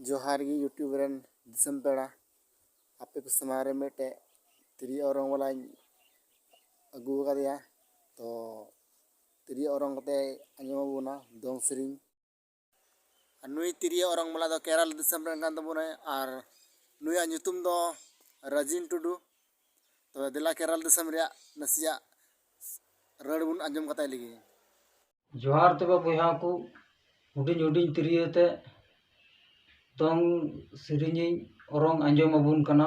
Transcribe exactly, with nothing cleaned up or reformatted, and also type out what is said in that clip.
ᱡᱚᱦᱟᱨ ᱜᱮ YouTube ᱨᱮᱱ ᱫᱤᱥᱚᱢ ᱯᱮᱲᱟ, ᱟᱯᱮ ᱠᱚ ᱥᱟᱢᱟᱝ ᱨᱮ ᱢᱤᱫᱴᱮᱡ ᱛᱤᱨᱭᱳ ᱚᱨᱚᱝ ᱵᱟᱞᱟᱧ ᱟᱹᱜᱩ ᱟᱠᱟᱫᱮᱭᱟ᱾ ᱛᱚ ᱛᱤᱨᱭᱳ ᱚᱨᱚᱝ ᱠᱟᱛᱮ ᱟᱸᱡᱚᱢ ᱟᱵᱚᱱᱟ ᱫᱚᱝ ᱥᱮᱨᱮᱧ᱾ ᱟᱨ ᱱᱩᱭ ᱛᱤᱨᱭᱳ ᱚᱨᱚᱝ ᱵᱟᱞᱟ ᱫᱚ ᱠᱮᱨᱟᱞ ᱫᱤᱥᱚᱢ ᱨᱮᱱ ᱠᱟᱱ ᱛᱟᱵᱚᱱᱟᱭ᱾ ᱟᱨ ᱱᱩᱭᱟᱜ ᱧᱩᱛᱩᱢ ᱫᱚ ᱨᱟᱡᱤᱱ ᱴᱩᱰᱩ᱾ ᱛᱚᱵᱮ ᱫᱮᱞᱟ ᱠᱮᱨᱟᱞ ᱫᱤᱥᱚᱢ ᱨᱮᱭᱟᱜ ᱱᱟᱥᱮᱭᱟᱜ ᱨᱟᱹᱲ ᱵᱚᱱ ᱟᱸᱡᱚᱢ ᱠᱟᱛᱟᱭ ᱞᱮᱜᱮ᱾ ᱡᱚᱦᱟᱨ ᱛᱚᱵᱮ ᱵᱚᱭᱦᱟ ᱠᱚ, ᱦᱩᱰᱤᱧ ᱦᱩᱰᱤᱧ ᱛᱤᱨᱭᱳ ᱛᱮ ᱫᱚᱝ ᱥᱮᱨᱮᱧᱤᱧ ᱚᱨᱚᱝ ᱟᱸᱡᱚᱢ ᱟᱵᱚᱱ ᱠᱟᱱᱟ᱾